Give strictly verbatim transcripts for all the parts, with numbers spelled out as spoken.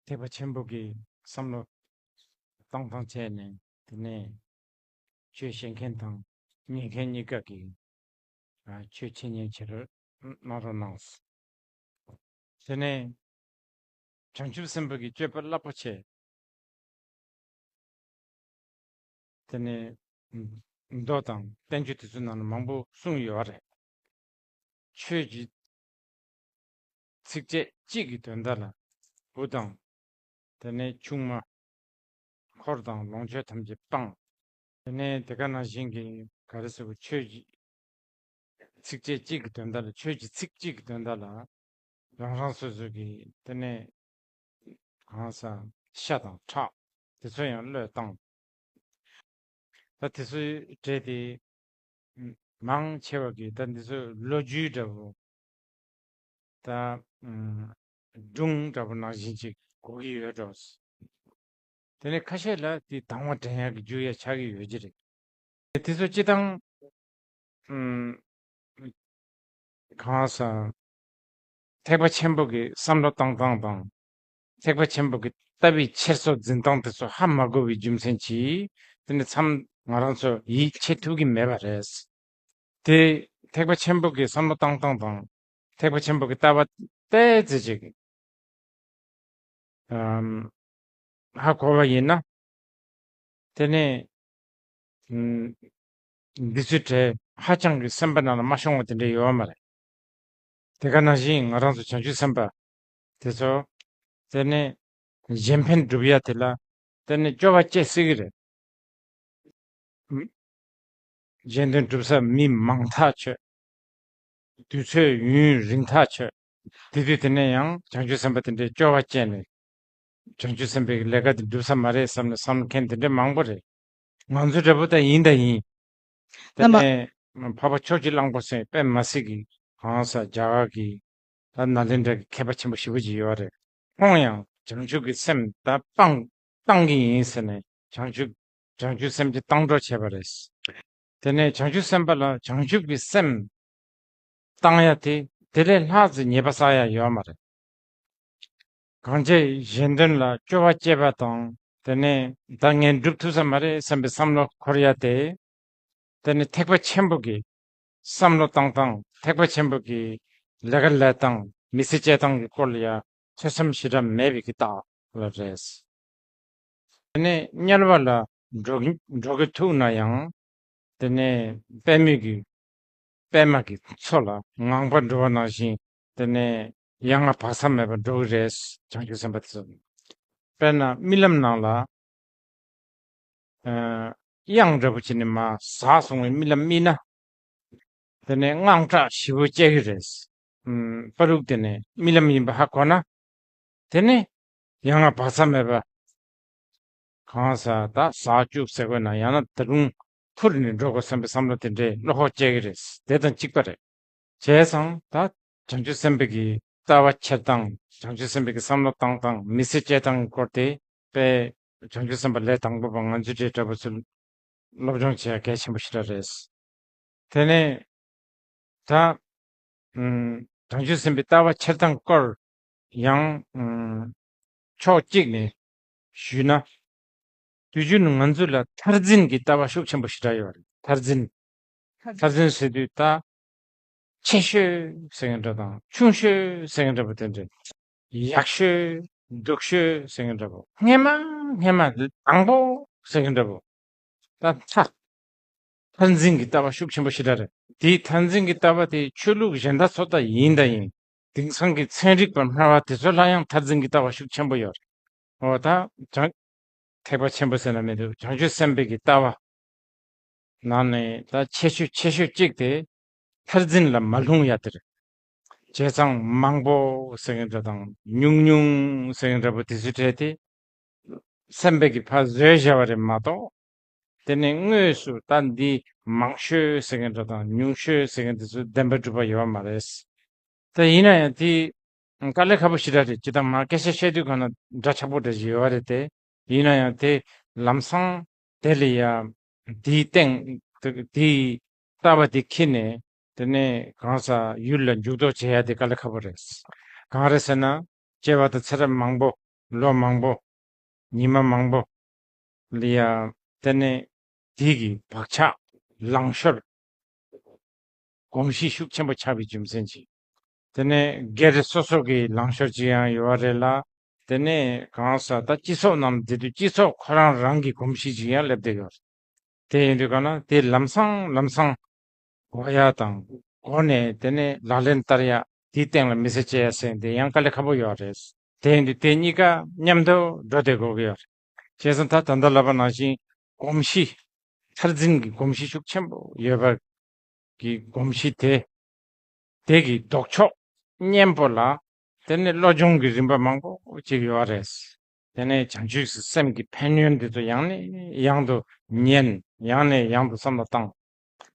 ཐེག་པ་ཆེན་པོ་གི་བསམ་བློ་བཏང་སྟངས་བྱས་ནས། དེ་ནས་ཆོས་བཤད་མཁན་དང་ཉན་མཁན་གཉིས་ཀ་གིས་ཨ་ཆོས་འཆད་ཉན་བྱེད་རོགས་གནང་རོགས་གནང་། དེ་ནས་བྱང་ཆུབ་སེམས་དཔའ་གི་སྤྱོད་པ་རླབས་པོ་ཆེ། དེ་ནས་མདོ་དང་བསྟན་བཅོས་དེ་ཚོའི་ནང་ལ་མང་པོ་གསུངས་ཡོད་རེད། ཆོས་ཀྱི་ཚིགས་བཅད་གཅིག་གི་དོན་དག་ལ་བུ་དང་། དེ་ནས་ཆུང་མ། འཁོར་དང་ལོངས་སྤྱོད་ཐམས་ཅད་སྤངས། དེ་ནས་དེ་ག་ནང་བཞིན་གྱི་ག་རེ་ཟེར་བ། ཆོས་ཀྱི་ཚིགས་བཅད་གཅིག་གི་དོན་དག་ལ། ཆོས་ཀྱི་ཚིག་གཅིག་གི་དོན་དག་ལ་རང་རང་སོ་སོ་གི་དེ་ནས་གང་ཟག་ཤ་དང་ཁྲག་དེ་ཚོ་ཡང་བློས་བཏང་། ད་དེ་ཚོའི་གྲས་དེ་མང་ཆེ་བ་གིས་ད་འདི་ཚོ་ལོ་རྒྱུས་འདྲ་བོ། ད་སྒྲུང་འདྲ་བོ་ནང་བཞིན་ཅིག་གོ་གི་ཡོད་འགྲོ། དེ་ནས་ཁ་ཤས་ལ་དེ་དང་བ་འདྲེན་ཡག་གི་རྒྱུ་ཡ་ཆགས་ཀྱི་ཡོད་ཀྱི་རེད། དེ་ཚོ་སྤྱི་བཏང་ཨུམ། གང་ཟག་ཐེག་པ་ཆེན་པོ་གི་བསམ་བློ་བཏང་སྟངས་དང་། ཐེག་པ་ཆེན་པོ་གི་ལྟ་བའི་འཁྱེར་སོ་འཛིན་སྟངས་དེ་ཚོ་ཧ་མ་གོ་བའི་རྒྱུ་མཚན་གྱིས། དེ་ནི་མཚམས་ང་རང་ཚོ་ཡིད་ཆེས་ཐུབ་ཀྱི་མེད་པ་རེད། དེ་ཐེག་པ་ཆེན་པོ་གི་བསམ་བློ་བཏང་སྟངས་དང་། ཐེག་པ་ཆེན་པོ་གི་ལྟ་བ་ཏོག་ཙམ་ཅིག་ཨམ། ཧ་གོ་བ་ཡིན་ན། དེ་ནས་ཨམ། འདི་ཚོའི་གྲས་ཧ་ཅང་གི་སེམས་པ་ནང་ལ་མ་ཤོང་བ་དེ་འདྲ་ཡོད་མ་རེད། དེ་ག་ནང་བཞིན་ང་རང་ཚོ་བྱང་ཆུབ་སེམས་དཔའ་དེ་ཚོ། དེ་ནས་གཞན་ཕན་སྒྲུབ་ཡ་དེ་ལ་དེ་ནས་སྐྱོ་བ་སྐྱེ་སྲིད་ཀྱི་རེད། གཞན་དོན་སྒྲུབ་ས་མི་མང་ཐག་ཆོད། དུས་ཚོད་ཡུན་རིང་ཐག་ཆོད། དེ་དུས་དེ་ནས་ཡང་བྱང་ཆུབ་སེམས་དཔའ་དེ་འདྲའི་སྐྱོ་བ་སྐྱེས་ནས། བྱང་ཆུབ་སེམས་དཔའི་ལས་ཀ་དེ་འགྲུབ་ས་མ་རེད་བསམ་ནས་བསམ་མཁན་དེ་འདྲ་མང་པོ་རེད། ང་ཚོ་འདྲ་པོ་ད་ཡིན་ད་ཡིན། དེ་ནས་འཕགས་པ་ཕྱོགས་ཀྱི་གླང་པོ་ཟེར་དཔེ་མ་སྲིད་ཀྱི་གང་ཟག་རྒྱ་གར་གྱི་ད་ནཱ་ལེནྡྲ་གི་མཁས་པ་ཆེན་པོ་ཞེ་པོ་ཅིག་ཡོད་རེད། ཁོང་ཡང་བྱང་ཆུབ་ཀྱི་སེམས་ད་སྤང་བཏང་གི་ཡིན་ཟེར་ནས། བྱང་ཆུབ་བྱང་ཆུབ་སེམས་ཀྱི་བཏང་གྲོགས་བྱས་པ་རེད། དེ་ནས་བྱང་ཆུབ་སེམས་དཔའ་ལ་བྱང་ཆུབ་ཀྱི་སེམས་བཏང་ཡ་དེ་དེ་ལས་ལྷག་ཙམ་ཉེས་པ་བསགས་ཡ་ཡོད་མ་རེད། གང་བྱས་གཞན་དོན་ལ་སྐྱོ་བ་སྐྱེས་པ་དང་། དེ་ནས་ད་ངས་འགྲུབ་ཐུབ་ས་མ་རེད་བསམ་པའི་བསམ་བློ་འཁོར་ཡ་དེ། དེ་ནི་ཐེག་པ་ཆེན་པོ་གི་བསམ་བློ་བཏང་སྟངས། ཐེག་པ་ཆེན་པོ་གི་ལས་ཀ་ལས་སྟངས། མི་ཚེ་སྐྱེལ་སྟངས་ཀྱི་སྐོར་ལ་ཡ་ཐོས་བསམ་ཞེ་དྲག་མེད་པའི་གི་རྟགས་ལ་རེད། དེ་ནས་དམྱལ་བ་ལ་འགྲོ་གི་འགྲོ་གི་ཐུག་ན་ཡང་། དེ་ནས་པད་མོ་གི་པད་མ་གི་མཚོ་ལ་ངང་པར་འགྲོ་བ་ནང་བཞིན། དེ་ནས་ཡ་ང་བག་ཚ་མེད་པར་འགྲོ་གི་རེད། བྱང་ཆུབ་སེམས་དཔའ་དེ་ཚོ། དཔེར་ན་རྨི་ལམ་ནང་ལ་ཨ་གཡང་འདྲ་པོ་བྱས་ནས་མར་ཟགས་སོང་བའི་རྨི་ལམ་རྨིས་ན། དེ་ནས་དངངས་སྐྲག་ཞེ་པོ་སྐྱེ་གི་རེད། ཨམ། པ་རུག་དེ་ནས་རྨི་ལམ་ཡིན་པ་ཧ་གོ་ན། དེ་ནས་ཡ་ང་བག་ཚ་མེད་པ། གང་ཟག་ད་ཟག་བཅུག་ཟེར་དགོས་ན། ཡང་ན་ད་རུང་འཕུར་ནས་འགྲོ་དགོས་བསམ་པའི་བསམ་བློ་དེ་འདྲའི་བློ་ཁོག་སྐྱེ་གི་རེད། དེ་དང་གཅིག་པ་རེད། བྱས་ཙང་ད་བྱང་ཆུབ་སེམས་དཔའ་གི་ལྟ་བ་འཁྱེར་སྟངས། བྱང་ཆུབ་སེམས་དཔའ་གི་བསམ་བློ་བཏང་སྟངས། མི་ཚེ་སྐྱེལ་སྟངས་ཀྱི་སྐོར་དེ་དཔེ་བྱང་ཆུབ་སེམས་དཔའ་ལས་དང་པོ་པ་ང་ཚོའི་གྲས་འདྲ་པོ་ཚོས་སློབ་སྦྱོང་བྱེད་ཡ་གལ་ཆེན་པོ་ཞེ་དྲག་རེད། དེ་ནས་ད་ཨམ། བྱང་ཆུབ་སེམས་དཔའི་ལྟ་བ་འཁྱེར་སྟངས་སྐོར་ཡང་ཨམ། ཕྱོགས་གཅིག་ནས་ཞུས་ན། དུས་རྒྱུན་ང་ཚོ་ལ་མཐར་འཛིན་གྱི་ལྟ་བ་ཤུགས་ཆེན་པོ་ཞེ་དྲག་ཡོད་རེད། མཐར་འཛིན། མཐར་འཛིན་ཟེར་དུས་ད་ཆེ་ཤོས་ཟེར་མཁན་འདྲ་དང་ཆུང་ཤོས་ཟེར་མཁན་འདྲ་པོ་དེ་འདྲ། ཡག་ཤོས་སྡུག་ཤོས་ཟེར་མཁན་འདྲ་པོ། སྔན་མ་སྔན་མ་དང་པོ་ཟེར་མཁན་འདྲ་པོ། ད་མཐར། མཐར་འཛིན་གྱི་ལྟ་བ་ཤུགས་ཆེན་པོ་ཞེ་དྲག་རེད། དེའི་མཐར་འཛིན་གྱི་ལྟ་བ་དེ་ཆོས་ལུགས་གཞན་དག་ཚོ་ད་ཡིན་ད་ཡིན། དེང་སང་གི་ཚན་རིག་པ་སྨྲ་བ་དེ་ཚོ་ལ་ཡང་མཐར་འཛིན་གྱི་ལྟ་བ་ཤུགས་ཆེན་པོ་ཡོད་རེད། འོ་ད་བྱང་ཐེག་པ་ཆེན་པོ་ཟེར་ན་མི་འདུག་བྱང་ཆུབ་སེམས་དཔའི་གི་ལྟ་བ་ནང་ནས་ད་ཆེ་ཤོས་ཆེ་ཤོས་གཅིག་དེ་མཐར་འཛིན་ལ་མ་ལྷུང་ཡ་དེ་རེད། བྱས་ཙང་མང་པོ་ཟེར་མཁན་འདྲ་དང་ཉུང་ཉུང་ཟེར་མཁན་འདྲ་པོ་དེ་ཚོའི་གྲས་དེ་སེམས་པའི་གི་ཕར་བཟོས་བཞག་པ་རེད་མ་གཏོགས། དེ་ནས་དངོས་སུ་ད་འདི་མང་ཤོས་ཟེར་མཁན་འདྲ་དང་ཉུང་ཤོས་ཟེར་མཁན་དེ་ཚོ་བདེན་པ་གྲུབ་པ་ཡོད་མ་རེད། ད་ཡིན་ན་ཡང་དེ་དཀའ་ལས་ཁག་པོ་ཞེ་དྲག་རེད། ཅི་ལྟར་མ་སྐད་ཆ་བཤད་དུས་གང་ན་འདྲ་ཆགས་པོ་འདྲ་ཞིག་ཡོད་རེད་དེ། ཡིན་ན་ཡང་དེ་ལམ་སང་དེ་ལ་ཡ་དེའི་སྟེང་དེའི་ལྟ་བ་དེ་འཁྱེར་ནས། དེ་ནས་གང་ཟག་ཡུལ་ལ་འཇུག་ལྡོག་བྱེད་ཡ་དེ་དཀའ་ལས་ཁག་པོ་རེད། གང་རེད་ཟེར་ན། སྐྱེ་བ་དང་ཚེ་རབས་མང་པོ་ ལོ་མང་པོ། ཉི་མ་མང་པོ་ལ་ཡ། དེ་ནས་དེ་གི་བག་ཆགས་ལང་ཤོར། གོམས་གཤིས་ཤུགས་ཆེན་པོ་ཆགས་པའི་རྒྱུ་མཚན་གྱིས། དེ་ནས་སྒེར་སོ་སོ་གི་ལང་ཤོར་ཅིག་ཡང་ཡོད་པ་རེད་ལ། དེ་ནས་གང་ཟག་ད་སྤྱི་ཚོགས་ནང་དེ་དུས་སྤྱི་ཚོགས་ཁོ་རང་རང་གི་གོམས་གཤིས་ཅིག་ཡང་སླེབས་བསྡད་ཡོད་རེད། དེ་ཡིན་དུས་གང་ན་དེ་ལམ་སང་ལམ་སང་གོ་ཡ་དང་གོ་ནས་དེ་ནས་ལག་ལེན་བསྟར་ཡ། དེའི་སྟེང་ལ་མི་ཚེ་སྐྱེལ་ཡ་ཟེར་དེ་ཡང་དཀའ་ལས་ཁག་པོ་ཡོད་རེད། དེ་ཡིན་དུས་དེ་གཉིས་ཀ་མཉམ་དུ་འགྲོ་བསྡད་དགོས་ཀྱི་ཡོད་རེད། བྱས་ཙང་ད་ད་ལྟ་ལབ་པ་ནང་བཞིན་གོམས་གཤིས། མཐར་འཛིན་གྱི་གོམས་གཤིས་ཤུགས་ཆེན་པོ་ཡོད་པ་གི་གོམས་གཤིས་དེ། དེ་གི་ལྡོག་ཕྱོགས་གཉེན་པོ་ལ། དེ་ནས་བློ་སྦྱོང་གི་རིམ་པ་མང་པོ་ཅིག་ཡོད་རེད། དེ་ནས་བྱང་ཆུབ་ཀྱི་སེམས་ཀྱི་ཕན་ཡོན་འདི་ཚོ་ཡང་ནས་ཡང་དུ་ཉན། ཡང་ནས་ཡང་དུ་བསམ་བློ་བཏང་།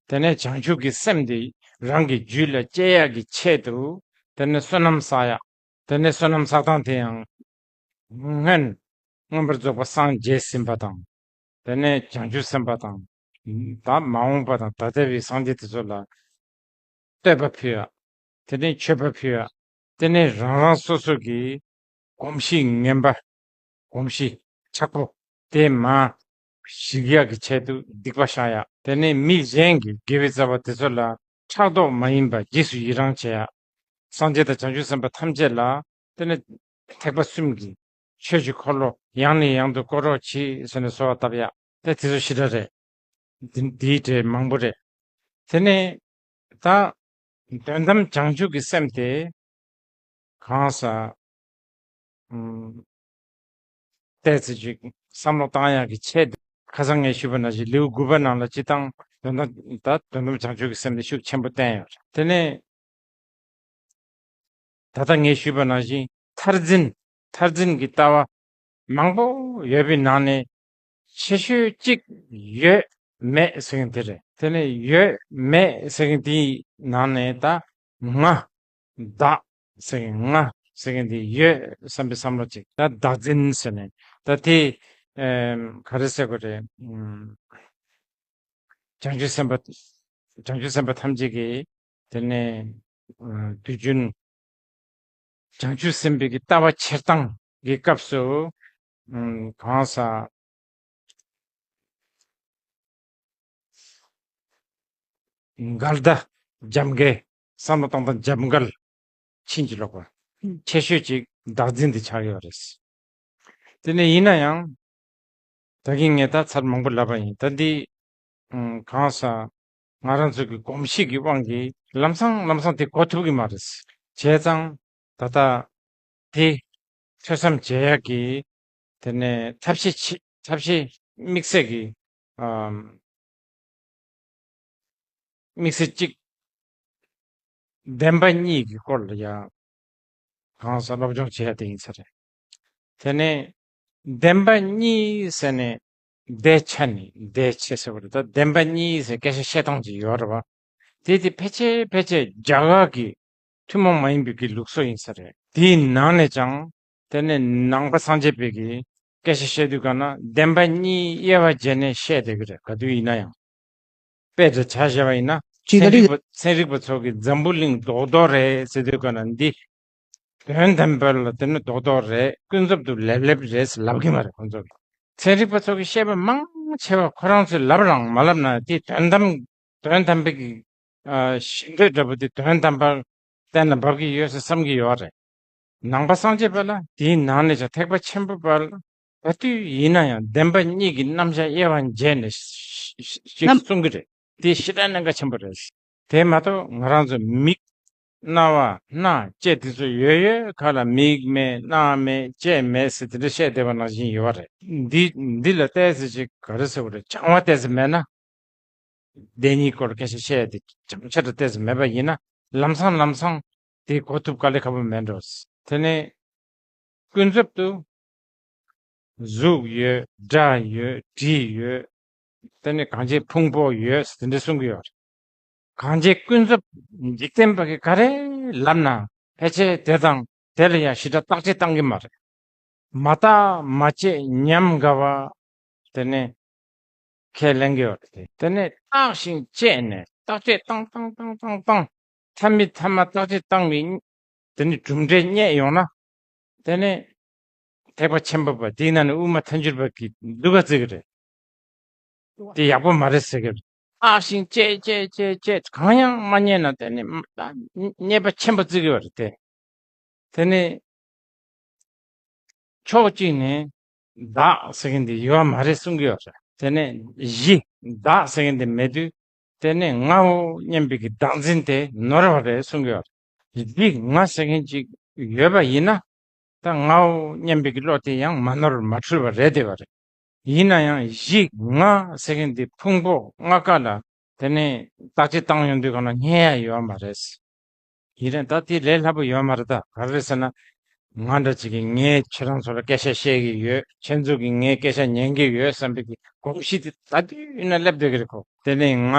དེ་ནས་བྱང་ཆུབ་ཀྱི་སེམས་དེ་རང་གི་རྒྱུད་ལ་སྐྱེ་ཡག་གི་ཆེད་དུ། དེ་ནས་བསོད་ནམས་བསགས་ཡག་དེ་ནས་བསོད་ནམས་བསགས་སྟངས་དེ་ཡང་སྔོན། མངོན་པར་རྫོགས་པར་སངས་རྒྱས་ཟིན་པ་དང་། དེ་ནས་བྱང་ཆུབ་སེམས་དཔའ་དང་། ད་མ་འོངས་པ་དང་ད་ལྟ་བའི་སངས་རྒྱས་དེ་ཚོ་ལ་བསྟོད་པ་ཕུལ་ཡ། དེ་ནས་མཆོད་པ་ཕུལ་ཡ། དེ་ནས་རང་རང་སོ་སོ་གི་གོམས་གཤིས་ངན་པ། གོམས་གཤིས་ཆག་པོ་དེ་མར་ཞིག་ཡག་གི་ཆེད་དུ་སྡིག་པ་བཤགས་ཡ། དེ་ནས་མི་གཞན་གྱི་དགེ་བའི་རྩ་བ་དེ་ཚོ་ལ་ཕྲག་དོག་མ་ཡིན་པ་རྗེས་སུ་ཡི་རང་བྱེད་ཡ། སངས་རྒྱས་དང་བྱང་ཆུབ་སེམས་དཔའ་ཐམས་ཅད་ལ། དེ་ནས་ཐེག་པ་གསུམ་གྱི་ཆོས་ཀྱི་འཁོར་ལོ་ཡང་ནས་ཡང་དུ་བསྐོར་རོགས་གྱིས་ཟེར་ནས་གསོལ་བ་བཏབ་ཡ། དེ་དེ་ཚོ་ཞེ་དྲག་རེད། དེ་དེའི་གྲས་མང་པོ་རེད། དེ་ནས་ད་དོན་དམ་བྱང་ཆུབ་ཀྱི་སེམས་དེ་གང་ཟག་ཨུམ། ཏོག་ཙམ་ཅིག་བསམ་བློ་བཏང་ཡག་གི་ཆེད་དུ། ཁ་སང་ངས་ཞུས་པ་ནང་བཞིན་ལེའུ་དགུ་པ་ནང་ལ་སྤྱིར་བཏང་དོན་དམ། ད་དོན་དམ་བྱང་ཆུབ་ཀྱི་སེམས་དེ་ཤུགས་ཆེན་པོ་བསྟན་ཡོད་རེད། དེ་ནས་ད་ལྟ་ངས་ཞུས་པ་ནང་བཞིན་མཐར་འཛིན། མཐར་འཛིན་གྱི་ལྟ་བ་མང་པོ་ཡོད་པའི་ནང་ནས་ཆེ་ཤོས་གཅིག་ཡོད་མེད་ཟེར་མཁན་དེ་རེད། དེ་ནས་ཡོད་མེད་ཟེར་མཁན་དེའི་ནང་ནས་ད་ང་བདག་ཟེར་མཁན། ང་ཟེར་མཁན་དེ་ཡོད་བསམ་པའི་བསམ་བློ་གཅིག་ད་བདག་འཛིན་ཟེར་ནས་ད་དེ། ཨེམ། ག་རེ་ཟེར་དགོས་རེད། ཨུམ། བྱང་ཆུབ་སེམས་དཔའ། བྱང་ཆུབ་སེམས་དཔའ་ཐམས་ཅད་ཀྱིས་དེ་ནས་ཨ་དུས་རྒྱུན་བྱང་ཆུབ་སེམས་དཔའི་གི་ལྟ་བ་འཁྱེར་སྟངས་ཀྱི་སྐབས་སུ། ཨུམ། གང་ཟག་འགལ་ཟླ་རྒྱབ་འགལ། བསམ་བློ་བཏང་སྟངས་རྒྱབ་འགལ་ཕྱིན་ཅི་ལོག་པ། ཆེ་ཤོས་ཅིག་བདག་འཛིན་དེ་ཆགས་ཡོད་རེད། དེ་ནས་ཡིན་ན་ཡང་། ད་གིན་ངས་ད་ཚར་མང་པོ་ལབ་པ་ཡིན། ད་འདི། ཨང་། གང་ཟག་ང་རང་ཚོ་གི་གོམས་གཤིས་ཀྱི་དབང་གིས་ལམ་སང་ལམ་སང་དེ་གོ་ཐུབ་ཀྱི་མ་རེད། བྱས་ཙང་ད་ལྟ་དེ་ཐོས་བསམ་བྱེད་ཡག་གི། དེ་ནས་ཐབས་ཤེས་ཆེ། ཐབས་ཤེས་དམིགས་བསལ་གྱི། ཨམ། དམིགས་བསལ་གཅིག་བདེན་པ་གཉིས་ཀྱི་སྐོར་ལ་ཡང་གང་ཟག་སློབ་སྦྱོང་བྱེད་ཡ་དེ་ཡིན་ས་རེད། དེ་ནས་བདེན་པ་གཉིས་ཟེར་ནས་དེའི་ཆ་ནས་དེའི་ཆ་ཟེར་བ་རེད། ད་བདེན་པ་གཉིས་ཟེར་སྐད་ཆ་བཤད་སྟངས་ཅིག་ཡོད་རེད་བ། དེ་དེ་ཕལ་ཆེར་ཕལ་ཆེར་རྒྱ་གར་གྱི་ཐུན་མོང་མ་ཡིན་པའི་གི་ལུགས་སྲོལ་ཡིན་ས་རེད། དེའི་ནང་ནས་ཀྱང་དེ་ནས་ནང་པ་སངས་རྒྱས་པའི་གི་སྐད་ཆ་བཤད་དུས་གང་ན་བདེན་པ་གཉིས་དབྱེ་བ་འབྱེད་ནས་བཤད་བསྡད་ཀྱི་རེད། ག་དུས་ཡིན་ན་ཡང་། དཔེ་འདྲ་ཆ་བཞག་པ་ཡིན་ན། ཅི་ཚན་རིག་པ། ཚན་རིག་པ་ཚོ་གིས་འཛམ་བུ་གླིང་རྡོག་རྡོག་རེད་ཟེར་དུས་གང་ན་འདི། དོན་དམ་པར་ལ་དེ་ནི་རྡོག་རྡོག་རེད། ཀུན་རྫོབ་ཏུ་ལེབ་ལེབ་རེད་ཟེར་ལབ་ཀྱི་མ་རེད་ཁོང་ཚོ་གིས། ཚན་རིག་པ་ཚོ་གིས་བཤད་པ་མང་ཆེ་བ་ཁོ་རང་ཚོས་ལབ་རང་མ་ལབ་ན་དེ་དོན་དམ། དོན་དམ་པའི་གི། ཨ། ཞེ་འདོད་འདྲ་པོ་དེ་དོན་དམ་པར་གཏན་ལ་འབབ་ཀྱི་ཡོད་ཟེར་བསམ་གྱི་ཡོད་རེད། ནང་པ་སངས་རྒྱས་པ་ལ་དེའི་ནང་ནས་ཀྱང་ཐེག་པ་ཆེན་པོ་པ་ལ་ག་དུས་ཡིན་ན་ཡང་བདེན་པ་གཉིས་ཀྱི་རྣམ་གཞག་དབྱེ་བ་འབྱེད་ནས་ཞིག་གསུང་གི་རེད། དེ་ཞེ་དྲག་གནད་འགག་ཆེན་པོ་རེད། དེ་མ་གཏོགས་ང་རང་ཚོ་མིག། རྣ་བ། སྣ། ལྕེ་དེ་ཚོ་ཡོད་ཡོད་ཁ་ལ་མིག་མེད། རྣ་མེད། ལྕེ་མེད་ཟེར་དེ་འདྲ་བཤད་བསྡད་པ་ནང་བཞིན་ཡོད་རེད། འདི་འདི་ལ་ཏོག་ཙམ་ཅིག་ག་རེ་ཟེར་དགོས་རེད། སྦྱང་བ་ཏོག་ཙམ་མེད་ན། བདེན་གཉིས་སྐོར་སྐད་ཆ་བཤད་ཡ་དེ་བྱང་ཆ་དང་ཏོག་ཙམ་མེད་པ་ཡིན་ན་ལམ་སང་ལམ་སང་དེ་གོ་ཐུབ་དཀའ་ལས་ཁག་པོ་མེད་འགྲོ། དེ་ནས་ཀུན་རྫོབ་ཏུ་གཟུགས་ཡོད། སྒྲ་ཡོད། དྲི་ཡོད། དེ་ནས་གང་བྱེད་ཕུང་པོ་ཡོད་དེ་འདྲ་གསུང་གི་ཡོད་རེད། གང་བྱེད་ཀུན་རྫོབ་འཇིག་རྟེན་པ་གིས་ག་རེ་ལབ་ན་ཕལ་ཆེར་དེ་དང་དེ་ལ་ཡང་ཞེ་དྲག་བརྟག་དཔྱད་བཏང་གི་མ་རེད། མ་བརྟགས་མ་དཔྱད་ཉམས་དགའ་བ། དེ་ནས་ཁས་ལེན་གྱི་ཡོད་རེད། དེ་ནས་བརྟགས་ཤིང་དཔྱད་ནས་བརྟག་དཔྱད་བཏང་བཏང་བཏང་བཏང་བཏང་། མཐའ་མའི་མཐའ་མ་བརྟག་དཔྱད་བཏང་བའི་དེ་ནས་གྲུབ་འབྲས་རྙེད་ཡོང་ན། དེ་ནས་ ཐེག་པ་ཆེན་པོ་པ་དེའི་ནང་ནས་དབུ་མ་ཐལ་འགྱུར་བ་གི་སྡུག་ག་བརྩི་གི་རེད། དེ་ཡག་པོ་མ་རེད་ཟེར་གི་རེད། ཨ་ཤིང་བཅད་བཅད་བཅད་བཅད་གང་ཡང་མ་རྙེད་ན་དེ་ནི་རྙེད་པ་ཆེན་པོ་བརྩི་གི་ཡོད་རེད་དེ། དེ་ནི་ཕྱོགས་གཅིག་ནས་བདག་ཟེར་མཁན་དེ་ཡོད་མ་རེད་གསུང་གི་ཡོད་རེད། དེ་ནས་གཞི་བདག་ཟེར་མཁན་དེ་མེད་དུས། དེ་ནས་ངའོ་སྙམ་པའི་གི་བདག་འཛིན་དེ་ནོར་བ་རེད་གསུང་གི་ཡོད་རེད། གཞི་ང་ཟེར་མཁན་ཅིག་ཡོད་པ་ཡིན་ན། ད་ངའོ་སྙམ་པའི་གི་བློ་དེ་ཡང་མ་ནོར་མ་འཁྲུལ་བ་རེད་བསྡད་པ་རེད། ཡིན་ན་ཡང་གཞི་ང་ཟེར་མཁན་དེ་ཕུང་པོ་ལྔ་ཀ་ལ་དེ་ནས་བརྟག་དཔྱད་བཏང་ཡོང་དུས་གང་ལ་རྙེད་ཡ་ཡོད་མ་རེད། ཡིན་ནའང་ད་དེ་ལས་སླ་པོ་ཡོད་མ་རེད། ད་ག་རེ་རེད་ཟེར་ན། ང་འདྲ་ཅིག་གིས་ངས་ཁྱེད་རང་ཚོ་ལ་སྐད་ཆ་བཤད་ཀྱི་ཡོད། ཁྱེད་ཚོ་གིས་ངའི་སྐད་ཆ་ཉན་གྱི་ཡོད་བསམ་པའི་གི་གོམས་གཤིས་དེ་ད་དུས་ཡིན་ན་སླེབས་བསྡད་ཀྱི་རེད་ཁོ། དེ་ནས་ང་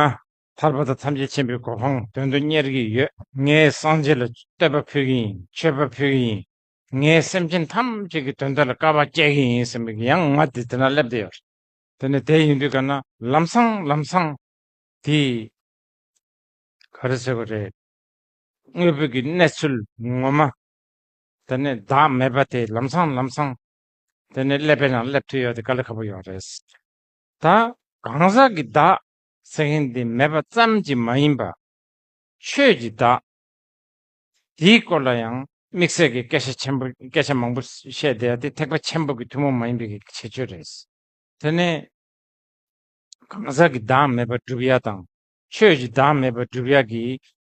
ཐར་པ་དང་ཐམས་ཅད་མཁྱེན་པའི་གོ་འཕང་དོན་དུ་གཉེར་གྱི་ཡོད། ངས་སངས་རྒྱས་ལ་བསྟོད་པ་ཕུལ་གྱི་ཡིན། མཆོད་པ་ཕུལ་གྱི་ཡིན། ངས་སེམས་ཅན་ཐམས་ཅད་ཀྱི་དོན་དག་ལ་དཀའ་བ་སྤྱད་ཀྱི་ཡིན་བསམ་པའི་གི་ཡང་ང་དེ་དེ་ན་སླེབས་བསྡད་ཡོད་རེད། དེ་ནས་དེ་ཡིན་དུས་ག་ན་ལམ་སང་ལམ་སང་དེ་ག་རེ་ཟེར་དགོས་རེད། དངོས་པོའི་གི་གནས་ཚུལ་ངོ་མ། དེ་ནས་བདག་མེད་པ་དེ་ལམ་སང་ལམ་སང་། དེ་ནས་སླེབས་པའི་ནང་སླེབས་ཐུབ་ཡོད་དེ་དཀའ་ལས་ཁག་པོ་ཡོད་རེད། ད་གང་ཟག་གི་བདག་ཟེར་མཁན་དེ་མེད་པ་ཙམ་གྱིས་མ་ཡིན་པ། ཆོས་ཀྱི་བདག་དེའི་སྐོར་ལ་ཡང་དམིགས་བསལ་གྱི་སྐད་ཆ་ཆེན་པོ་སྐད་ཆ་མང་པོ་བཤད་བསྡད་ཡ་དེ་ཐེག་པ་ཆེན་པོ་གི་ཐུན་མོང་མ་ཡིན་པའི་གི་ཁྱད་ཆོས་རེད། དེ་ནས་གང་ཟག་གི་བདག་མེད་པ་སྒྲུབ་ཡ་དང་ཆོས་ཀྱི་བདག་མེད་པ་སྒྲུབ་ཡ་གི་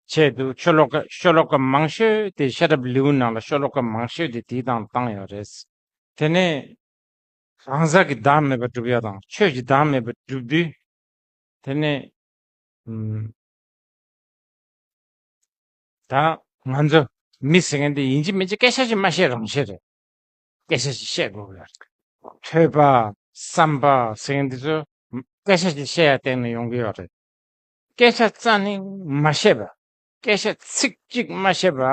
ཆེད་དུ་ཤོ་ལོ་ཀ་ཤོ་ལོ་ཀ་མང་ཤོས་དེ་ཤེས་རབ་ལེའུ་ནང་ལ་ཤོ་ལོ་ཀ་མང་ཤོས་དེ་དེའི་སྟེང་བཏང་ཡོད་རེད། དེ་ནས་གང་ཟག་གི་བདག་མེད་པ་སྒྲུབ་ཡ་དང་ཆོས་ཀྱི་བདག་མེད་པ་སྒྲུབ་དུས། དེ་ནས་ཨུམ། ད་ང་ཚོ་མི་ཟེར་མཁན་དེ་ཡིན་གཅིག་མིན་གཅིག་སྐད་ཆ་ཞིག་མ་བཤད་རང་བཤད་རེད། སྐད་ཆ་ཞིག་བཤད་དགོས་ཀྱི་ཡོད་རེད། ཐོས་པ་བསམ་པ་ཟེར་མཁན་དེ་ཚོ་སྐད་ཆ་ཞིག་བཤད་ཡ་བརྟེན་ནས་ཡོང་གི་ཡོད་རེད། སྐད་ཆ་རྩ་ནས་མ་བཤད་པ། སྐད་ཆ་ཚིག་གཅིག་མ་བཤད་པ།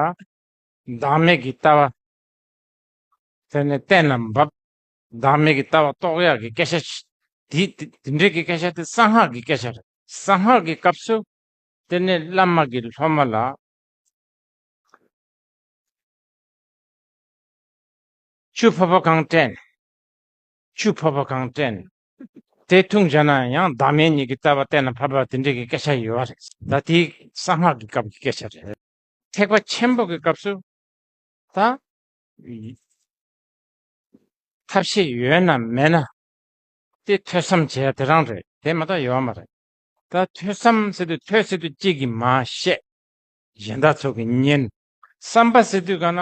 བདག་མེད་ཀྱི་ལྟ་བ། དེ་ནས་གཏན་ལ་འབེབས། བདག་མེད་ཀྱི་ལྟ་བ་རྟོགས་ཡག་གི་སྐད་ཆ་ཞིག་དེ་དེ་དེ་འདྲའི་གི་སྐད་ཆ་དེ་གསང་སྔགས་ཀྱི་སྐད་ཆ་རེད། གསང་སྔགས་ཀྱི་སྐབས་སུ། དེ་ནས་བླ་མ་གིས་སློབ་མ་ལ་ཆུ་ཕོར་པ་གང་སྤྲད། ཆུ་ཕོར་པ་གང་སྤྲད། དེ་འཐུང་བྱས་ན་ཡང་བདག་མེད་གཉིས་ཀྱི་ལྟ་བ་གཏན་ལ་ཕབ་པ་དེ་འདྲའི་གི་སྐད་ཆ་ཡོད་རེད། ད་དེ་གསང་སྔགས་ཀྱི་སྐབས་ཀྱི་སྐད་ཆ་རེད། ཐེག་པ་ཆེན་པོ་གི་སྐབས་སུ། ད་ཐབས་ཤེས་ཡོད་ན་མེད་ན། དེ་ཐོས་བསམ་བྱས་དེ་རང་རེད། དེ་མ་གཏོགས་ཡོད་མ་རེད། ད་ཐོས་བསམ་ཟེར་དུས་ཐོས་ཟེར་དུས་གཅིག་གིས་མ་བཤད། གཞན་དག་ཚོ་གིས་ཉན། བསམ་པ་ཟེར་དུས་ག་ན།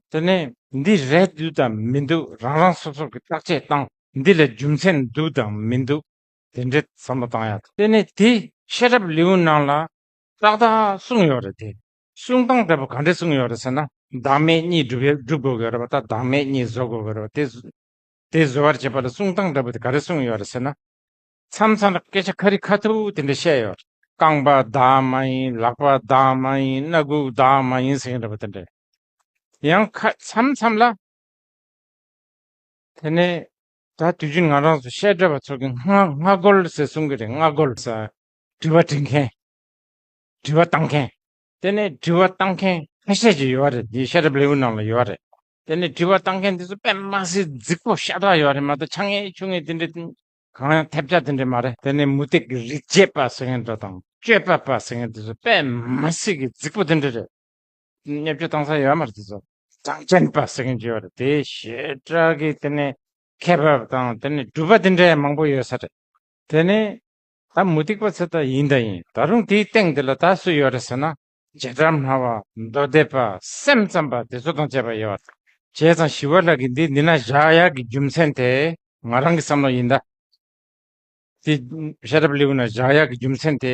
དེ་ནས་འདི་རེད་འདུག་དང་མི་འདུག་རང་རང་སོ་སོ་གི་བརྟག་དཔྱད་བཏང་། འདི་ལ་རྒྱུ་མཚན་འདུག་དང་མི་འདུག་དེ་འདྲའི་བསམ་བློ་བཏང་ཡག་དེ་ནས་དེ་ཤེས་རབ་ལེའུ་ནང་ལ་ཏག་ཏག་གསུངས་ཡོད་རེད་དེ། གསུང་སྟངས་འདྲ་པོ་ག་འདྲས་གསུངས་ཡོད་རེད་ཟེར་ན། བདག་མེད་གཉིས་སྒྲུབ་ཡ་སྒྲུབ་དགོས་ཀྱི་ཡོད་རེད་པ། ད་བདག་མེད་གཉིས་བཟོ་དགོས་ཀྱི་ཡོད་རེད་པ། དེ་དེ་བཟོ་བར་བྱེད་པ་ལ་གསུང་སྟངས་འདྲ་པོ་དེ་ག་རེ་གསུངས་ཡོད་རེད་ཟེར་ན། མཚམས་མཚམས་ལ་སྐད་ཆ་ཁ་རི་ཁ་ཐུག་དེ་འདྲ་བཤད་ཡོད་རེད། རྐང་པ་བདག་མ་ཡིན། ལག་པ་བདག་མ་ཡིན། སྣ་ཁུག་བདག་མ་ཡིན་ཟེར་མཁན་འདྲ་པོ་དེ་འདྲ། ཡང་ཁ་མཚམས་མཚམས་ལ། དེ་ནས་ད་དུས་རྒྱུན་ང་རང་ཚོ་བཤད་གྲྭ་པ་ཚོ་གི་སྔ་སྔ་རྒོལ་ཟེར་གསུང་གི་རེད། སྔ་རྒོལ་ཟེར། དྲི་བ་དྲི་མཁན། དྲི་བ་བཏང་མཁན། དེ་ནས་དྲི་བ་བཏང་མཁན་ཁ་ཤས་ཅིག་ཡོད་རེད། འདི་ཤེས་རབ་ལེའུ་ནང་ལ་ཡོད་རེད། དེ་ནས་དྲི་བ་བཏང་མཁན་དེ་ཚོ་དཔེ་མ་སྲིད་རྫིག་པོ་ཤ་སྟག་ཡོད་རེད་མ་གཏོགས་ཆ་ངེས་ཆུ་ངེས་དེ་འདྲ་གང་ཡང་ཐེབས་ཆག་དེ་འདྲ་མ་རེད། དེ་ནས་མུ་སྟེགས་ཀྱི་རིག་བྱེད་པ་ཟེར་མཁན་འདྲ་དང་སྤྱོད་པ་པ་ཟེར་མཁན་དེ་ཚོ་དཔེ་མ་སྲིད་ཀྱི་རྫིག་པོ་དེ་འདྲ་རེད། བརྙས་བཅོས་བཏང་ས་ཡོད་མ་རེད་དེ་ཚོ། གྲངས་ཅན་པ་ཟེར་མཁན་ཅིག་ཡོད་རེད། དེ་བཤད་གྲྭ་གི་དེ་ནས་མཁས་པ་དང་དེ་ནས་གྲུབ་པ་དེ་འདྲ་མང་པོ་ཡོད་ས་རེད། དེ་ནས་ད་མུ་སྟེགས་པ་ཚོ་ད་ཡིན་ད་ཡིན། ད་རུང་དེའི་སྟེང་དེ་ལ་ད་སུ་ཡོད་རེད་ཟེར་ན། བྱེ་བྲག་སྨྲ་བ། མདོ་སྡེ་པ། སེམས་ཙམ་པ་དེ་ཚོ་དང་བཅས་པ་ཡོད་རེད། བྱས་ཙང་ཞི་བ་ལྷ་གིས་འདི་འདི་ན་བཞག་ཡག་གི་རྒྱུ་མཚན་དེ་ང་རང་གི་བསམ་བློ་ཡིན་ད། དེ་ཤེས་རབ་ལེའུ་ན་བཞག་ཡག་གི་རྒྱུ་མཚན་དེ།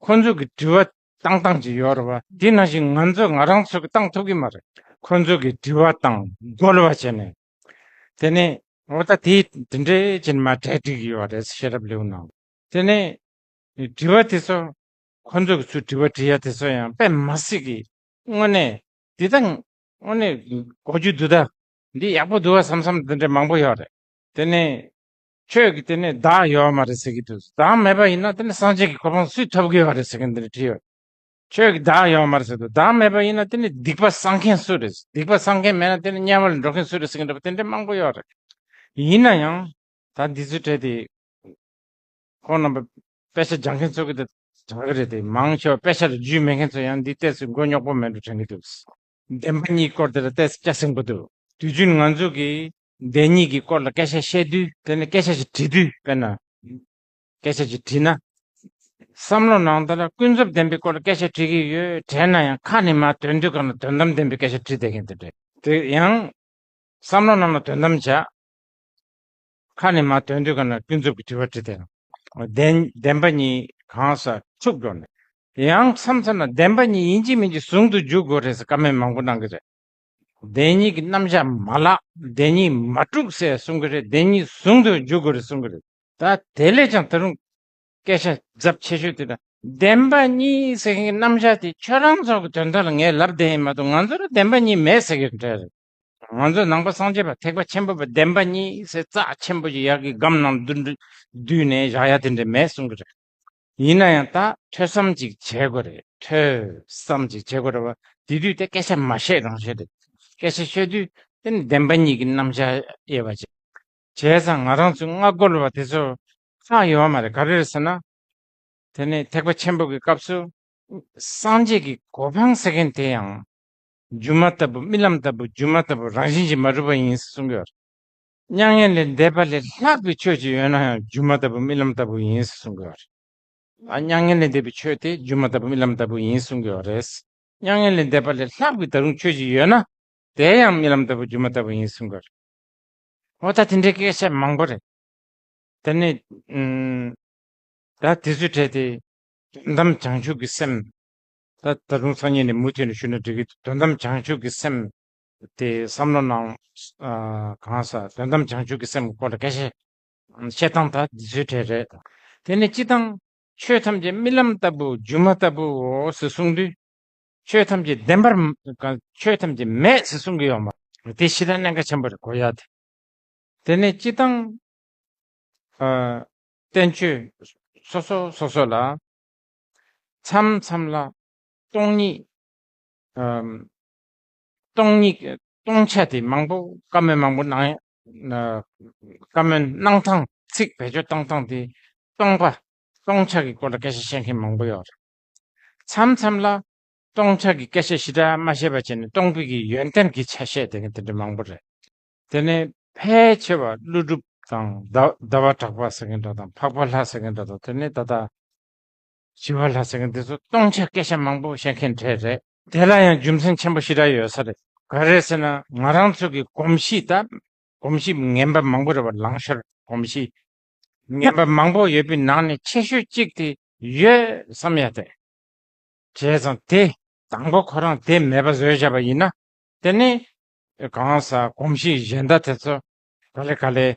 ཁོ་ཚོ་གི་དྲི་བ་བཏང་སྟངས་ཅིག་ཡོད་རེད་བ། དེ་ནང་བཞིན་ང་ཚོ་ང་རང་ཚོ་གི་བཏང་ཐུབ་ཀྱི་མ་རེད། ཁོ་ཚོ་གི་དྲི་བ་བཏང་རྒོལ་བ་བྱས་ནས། དེ་ནས་འོ་ད་དེ་དེ་འདྲའི་ཅན་མ་གྲ་སྒྲིག་ཡོད་རེད་ཤེས་རབ་ལེའུ་ནང་། དེ་ནས་དྲི་བ་དེ་ཚོ། ཁོ་ཚོ་གི་ཚུར་དྲི་བ་དྲི་ཡ་དེ་ཚོ་ཡང་དཔེ་མ་སྲིད་ཀྱི། དངོས་གནས། འདི་ད་དངོས་གནས་གོ་རྒྱུ་འདུག་ད། འདི་ཡག་པོ་འདུག་བ་བསམ་བསམ་དེ་འདྲ་མང་པོ་ཡོད་རེད། དེ་ནས་ཆོས་ཀྱི་དེ་ནས་བདག་ཡོད་མ་རེད་ཟེར་གྱི་འདུག་བདག་མེད་པ་ཡིན་ན་དེ་ནས་སངས་རྒྱས་ཀྱི་གོ་འཕང་སུས་ཐོབ་ཀྱི་ཡོད་རེད་ཟེར་གྱི་འདི་འདྲ་བྲིས་ཡོད། ཆོས་ཀྱི་བདག་ཡོད་མ་རེད་ཟེར་དུས། བདག་མེད་པ་ཡིན་ན་དེ་ནི་སྡིག་པ་བསགས་མཁན་སུ་རེད། སྡིག་པ་བསགས་མཁན་མེད་ན་དེ་ནི་དམྱལ་བ་ལ་འགྲོ་མཁན་སུ་རེད་ཟེར་མཁན་འདྲ་པོ་དེ་འདྲ་མང་པོ་ཡོད་རེད། ཡིན་ན་ཡང་ད་འདི་ཚོའི་གྲས་དེ་ཁོང་རྣམ་པ་དཔེ་ཆ་སྦྱང་མཁན་ཚོ་གི་དེ་སྦྱང་གི་རེད་དེ། མང་ཆེ་བ་དཔེ་ཆ་ལ་རྒྱུས་མེད་མཁན་ཚོ་ཡང་འདི་ཏོག་ཙམ་མགོ་རྙོག་པོ་མེད་འགྲོ་དྲན་གི་འདུག་བདེན་པ་གཉིས་སྐོར་དེ་ལ་ཏོག་ཙམ་སྐྱ་སེང་པོ་འདུག་དུས་རྒྱུན་ང་ཚོ་གིས་བདེན་གཉིས་ཀྱི་སྐོར་ལ་སྐད་ཆ་བཤད་དུས། དེ་ནས་སྐད་ཆ་ཞིག་དྲིས་དུས། དཔེར་ན་སྐད་ཆ་ཞིག་དྲིས་ན། བསམ་བློ་ནང་དེ་ལ་ཀུན་རྫོབ་བདེན་པའི་སྐོར་ལ་སྐད་ཆ་དྲིས་ཀྱི་ཡོད་དྲན་ན་ཡང་། ཁ་ནས་མར་དོན་དུས་གང་ལ་དོན་དམ་བདེན་པའི་སྐད་ཆ་དྲིས་བསྡད་མཁན་དེ་རེད། དེ་ཡང་བསམ་བློ་ནང་ལ་དོན་དམ་བྱ། ཁ་ནས་མར་དོན་དུས་གང་ལ་ཀུན་རྫོབ་ཀྱི་དྲི་བ་དྲིས་ཏེ། བདེན་བདེན་པ་གཉིས་གང་ཟག་འཁྲུག་འགྲོ་ནས། ཡང་མཚམས་མཚམས་ལ་བདེན་པ་གཉིས་ཡིན་གཅིག་མིན་གཅིག་ཟུང་དུ་འཇུག་དགོས་རེད་ཟེར་བཀའ་མོལ་མང་པོ་གནང་གི་རེད། བདེན་གཉིས་ཀྱི་རྣམ་གཞག་མ་བརླག་བདེན་གཉིས་མ་དཀྲུགས་ཟེར་གསུང་གི་རེད། བདེན་གཉིས་ཟུང་དུ་འཇུག་དགོས་རེད་གསུང་གི་རེད། ད་དེ་ལས་ཀྱང་ད་རུང་སྐད་ཆ་རྫབ་ཆེ་ཤོས་དེ་ལ། བདེན་པ་གཉིས་ཟེར་མཁན་གྱི་རྣམ་གཞག་དེ་ཁྱོད་རང་ཚོ་གི་དོན་དག་ལ་ངས་ལབ་བསྡད་ཡིན་མ་གཏོགས། ང་ཚོ་ལ་བདེན་པ་གཉིས་མེད་ཟེར་གྱི་འདྲ་རེད། ང་ཚོ་ནང་པ་སངས་རྒྱས་པ་ཐེག་པ་ཆེན་པོ་པ་བདེན་པ་གཉིས་ཟེར་རྩ་ཆེན་པོ་ཞིག་ཡག་གི་སྒམ་ནང་བསྡུ་བསྡུས་ནས་བཞག་ཡ་དེ་འདྲ་མེད་གསུང་གི་རེད། ཡིན་ན་ཡང་ད་ཐོས་བསམ་ཅིག་བྱེད་དགོས་རེད། ཐོས་བསམ་ཅིག་བྱེད་དགོས་རེད་བ། དེ་དུས་དེ་སྐད་ཆ་མ་བཤད་རང་བཤད་རེད། སྐད་ཆ་བཤད་དུས་དེ་ནི་བདེན་པ་གཉིས་ཀྱི་རྣམ་གཞག་དབྱེ་བ་བྱེད། བྱས་ཙང་ང་རང་ཚོའི་སྔ་རྒོལ་བ་དེ་ཚོ་ཧ་ཡོད་མ་རེད། ག་རེ་རེད་ཟེར་ན། དེ་ནས་ཐེག་པ་ཆེན་པོ་གི་སྐབས་སུ་སངས་རྒྱས་ཀྱི་གོ་འཕང་ཟེར་མཁན་དེ་ཡང་སྒྱུ་མ་ལྟ་བུ། རྨི་ལམ་ལྟ་བུ། སྒྱུ་མ་ལྟ་བུ། རང་བཞིན་གྱིས་མ་གྲུབ་པ་ཡིན་ཟེར་གསུང་གི་ཡོད་རེད། མྱ་ངན་ལས་འདས་པ་ལས་ལྷག་པའི་ཆོས་ཅིག་ཡོད་ན་ཡང་སྒྱུ་མ་ལྟ་བུ། རྨི་ལམ་ལྟ་བུ་ཡིན་ཟེར་གསུང་གི་ཡོད་རེད། ཨ། མྱ་ངན་ལས་འདས་པའི་ཆོས་དེ་སྒྱུ་མ་ལྟ་བུ། རྨི་ལམ་ལྟ་བུ་ཡིན་གསུང་གི་ཡོད་རེད། མྱ་ངན་ལས་འདས་པ་ལས་ལྷག་པའི་ད་རུང་ཆོས་ཅིག་ཡོད་ན། དེ་ཡང་རྨི་ལམ་ལྟ་བུ། སྒྱུ་མ་ལྟ་བུ་ཡིན་གསུང་གི་ཡོད་རེད། འོ་ད་དེ་འདྲའི་སྐད་ཆ་མང་པོ་རེད། དེ་ནས་ཨུམ། ད་དེ་ཚོའི་གྲས་དེ་དོན་དམ་བྱང་ཆུབ་ཀྱི་སེམས། ད་ད་དུང་སང་ཉིན་ནས་མུ་མཐུད་ནས་ཞུས་ན་འགྲིག་གི། དོན་དམ་བྱང་ཆུབ་ཀྱི་སེམས་དེ་བསམ་བློ་གནང་། ཨ། གང་ཟག་དོན་དམ་བྱང་ཆུབ་ཀྱི་སེམས་ཀྱི་སྐོར་ལ་སྐད་ཆ་བཤད་སྟངས་ད་དེ་ཚོའི་གྲས་རེད། དེ་ནས་སྤྱི་བཏང་ཆོས་ཐམས་ཅད་རྨི་ལམ་ལྟ་བུ། སྒྱུ་མ་ལྟ་བུའོ་ཟེར་གསུང་དུས། ཆོས་ཐམས་ཅད་བདེན་པར། ཆོས་ཐམས་ཅད་མེད་ཟེར་གསུང་གི་ཡོད་མ་རེད། དེ་ཞེ་དྲག་གནད་འགག་ཆེན་པོ་རེད། གོ་ཡ་དེ། དེ་ནས་སྤྱི་བཏང་། ཨ། བསྟན་བཅོས་སོ་སོ་སོ་སོ་ལ་མཚམས་མཚམས་ལ་སྟོང་ཉིད། ཨམ། སྟོང་ཉིད། སྟོང་ཆ་དེ་མང་པོ། བཀའ་མོལ་མང་པོ་གནང་། ཨ། བཀའ་མོལ་གནང་སྟངས། ཚིག་བེད་སྤྱོད་གཏོང་སྟངས་དེ་སྟོང་པ། སྟོང་ཆ་གི་སྐོར་ལ་སྐད་ཆ་བཤད་མཁན་མང་པོ་ཡོད་རེད། མཚམས་མཚམས་ལ་སྟོང་ཆ་གི་སྐད་ཆ་ཞེ་དྲག་མ་བཤད་པ་བྱས་ནས་སྟོང་པའི་གི་ཡོན་ཏན་གྱི་ཆ་བཤད་བསྡད་མཁན་དེ་འདྲ་མང་པོ་རེད། དེ་ནས་ཕལ་ཆེ་བ་ཀླུ་སྒྲུབ་དང་། ཟླ་ཟླ་བ་གྲགས་པ་ཟེར་མཁན་འདྲ་དང་། འཕགས་པ་ལྷ་ཟེར་མཁན་འདྲ་དང་། དེ་ནས་ད་ལྟ་ཞི་བ་ལྷ་ཟེར་མཁན་དེ་ཚོ་སྟོང་ཆ་སྐད་ཆ་མང་པོ་བཤད་མཁན་གྲས་རེད། དེ་ལ་ཡང་རྒྱུ་མཚན་ཆེན་པོ་ཞེ་དྲག་ཡོད་ས་རེད། ག་རེ་ཟེར་ན། ང་རང་ཚོ་གི་གོམས་གཤིས། ད་གོམས་གཤིས་ངན་པ་མང་པོ་རེད་བ། ལང་ཤོར་གོམས་གཤིས་ངན་པ་མང་པོ་ཡོད་པའི་ནང་ནས་ཆེ་ཤོས་གཅིག་དེ་ཡོད་བསམ་ཡ་དེ། བྱས་ཙང་དེ་དང་པོ་ཁོ་རང་དེ་མེད་པ་བཟོས་བཞག་པ་ཡིན་ན། དེ་ནི་གང་ཟག་གོམས་གཤིས་གཞན་དག་དེ་ཚོ་ག་ལེ་ག་ལེ་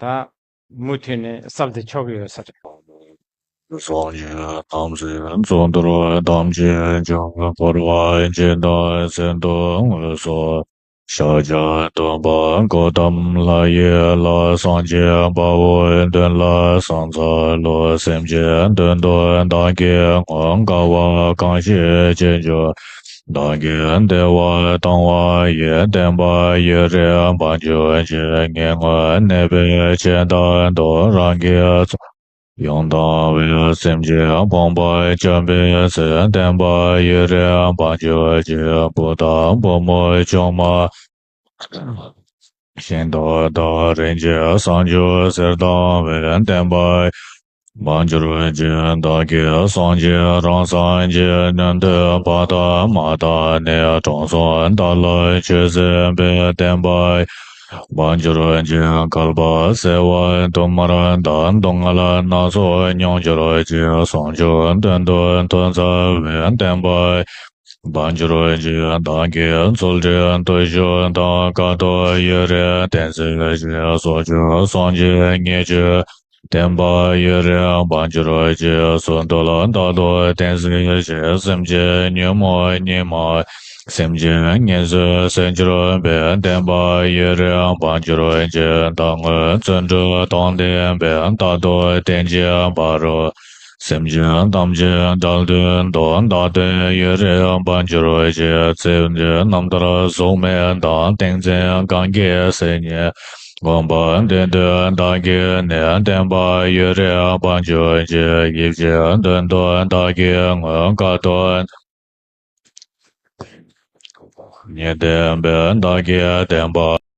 ད་མུ་མཐུད་ནས་གསལ་ཏེ་ཆོག་གི་ཡོད་ས་རེད། སངས་རྒྱས་དམ་ཚིག་བརྩོན་འགྲུས་ཐམས་ཅད་ཀྱང་། འཁོར་བ་འཇིག་རྟེན་ཟིན་དུ་ངུས་སོ། ཤཱཀྱ་ཐུབ་པ་གོ་ཏམ་ལྷ་ཡི་ལྷ། སངས་རྒྱས་དཔའ་བོ་མདུན་ལ་ཕྱག་འཚལ་ལོ། སེམས་ཅན་དོན་དུ་བདག་གིས་བསྔོས། དཀའ་བ་གང་ཞིག་ཅི་འབྱོར་བདག་གིས་བདེ་བ་དང་བ་ཡི། བསྟན་པ་ཡུན་རིང་བར་གྱུར་ཅིག་ངན་ངོན་གནས་པའི་ཆེད་བདག་ཏུ། རང་གི་ཡང་དག་པའི་སེམས་ཀྱིས་ཕོངས་པར་བྱ་བའི་ཚེ། བསྟན་པ་ཡུན་རིང་བར་གྱུར་ཅིག་བུ་དང་བུ་མོ་ཆུང་མ་ཤིང་རྟ་དང་རིན་ཆེན་བྱང་ཆུབ་གསེར་དང་བས། བསྟན་པ་བར་གྱུར་ཅིག་བདག་གིས་སངས་རྒྱས་རང་སངས་རྒྱས། ཉན་ཐོས་ཕ་དང་མ་དང་ནི། དྲང་སྲོང་དག་ལ་ཆོས་གསན་པས། བསྟན་པ་བར་གྱུར་ཅིག་བསྐལ་པ་བྱེ་བ་དུ་མར་འདས། སྡུག་བསྔལ་སྣ་ཚོགས་མྱོང་གྱུར་ཅིག་བྱང་ཆུབ་དོན་དུ་ཐོས་མཛད་པས། བསྟན་པ་བར་གྱུར་ཅིག་བདག་གིས་ཚུལ་ཁྲིམས་བརྟུལ་ཞུགས་དང་། དཀའ་ཐུབ་ཡུན་རིང་བསྟེན་ཚུལ་ཅིག་སོགས་རྗེས་སངས་རྒྱས་ཉིད་ཀྱི། བསྟན་པ་ཡུན་རིང་བར་གྱུར་ཅིག་སུ་འདུལ་བདག་ཏུ་བསྟེན་ཚུལ་ཅིག་སེམས་ཅན་ཉོན་མོངས་གཉིད་མ། སེམས་ཅན་ངན་སོང་གསལ་གྱུར་པའི། བསྟན་པ་ཡུན་རིང་བར་གྱུར་ཅིག་བདག་དངོས་བརྩོན་འགྲུས་དང་ལྡན་པས། རྟག་ཏུ་བསྟེན་ཅིང་བར་དུ། སེམས་ཅན་ཐམས་ཅད་དགྲ་གདོན་དུ་བདག་བསྟོད་ཡུན་རིང་བར་གྱུར་ཅིག་ཚེ་འདིའི་རྣམ་ཐར་གཟུགས་མེད་དང་ཏིང་འཛིན་གང་གིས་སེལ་ཉིད། དགོངས་པ་འདི་དུས་བདག་གིས་ནི་བསྟན་པ་ཡུན་རིང་བར་གྱུར་ཅིག་ཡིད་ཆེས་དོན་དུ་བདག་གིས་མངོན་དགའ་ཐོབ། ཉིད་བསྟན་པའི་བདག་གིས་བསྟན་པ།